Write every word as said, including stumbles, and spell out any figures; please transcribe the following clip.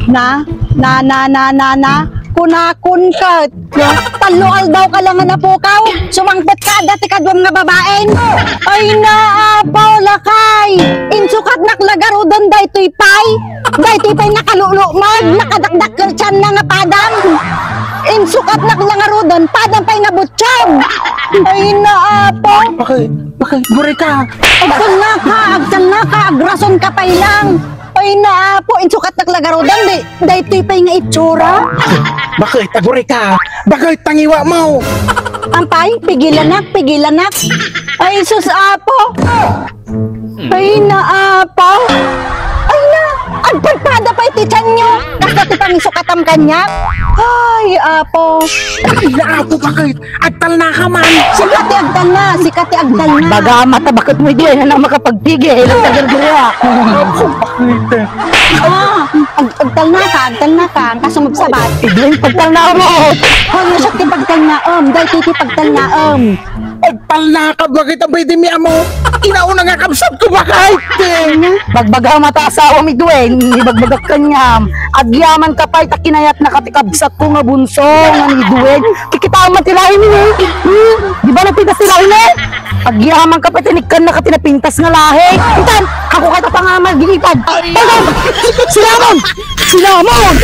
Na, na, na, na, na, na, kunakon ket, no? Tallo aldaw ka la nga napukaw, sumangpet ka adda ti kaduam nga babaen. Ay, naa, Paula kay, insukatnak la garuden daytoy pay. Daytoy pay nakalulumag, nakadakdakkel ti tianna nga padam. Insukatnak la ngaruden, padam pay nga butchog. Ay, naa, Apo. Bakit? Bakit? Guri ka. Agtalna ka, agtalna ka, agrason ka pay lang. Ay, naa, Apo, insukatnak la ngaruden, di, daytoy pay nga itsura. Bakit? Aguri ka. Bakit? Tangiwa mo. Ampay, pigilanak, pigilanak. Ay, sus, Apo. Ay, naapaw. Ay, na, agpadpada pay ti tianyo. Kasta ti pangisukatam kaniak. Ay, Apo. Ay, Apo, bakit? Agtalna ka man. Sika ti agtalna, sika ti agtalna. Baga mata, bakit mo iti ay na makapagpigil? Ang tagal-gira. Apo, bakit? Ah, ag-, agtalna ka, agtalna ka. Ang kasumabsabat. Idweng pagtalna mo. Hoy, siak ti pagtalna, um. Daytoy ti pagtalna, um. Agtalna ka, bakit ang pwede mi amo? Inauna nga kabsat ko, bakit? Bagbaga mata asawa mi, Duen. Ibagbagak kaniam. Agyaman ka pay, ta kinayatna ka ti kabsat ko nga bunso, nga ni Duen. Kikita man ti lahi mi, eh. Hmm? Di ba napintas ti lahi mi? Agyaman ka pay, tinikkan na ka ti napintas nga lahi. Itan, ako kay tapang nga magigitad. Itan, sinamon! Sinamon!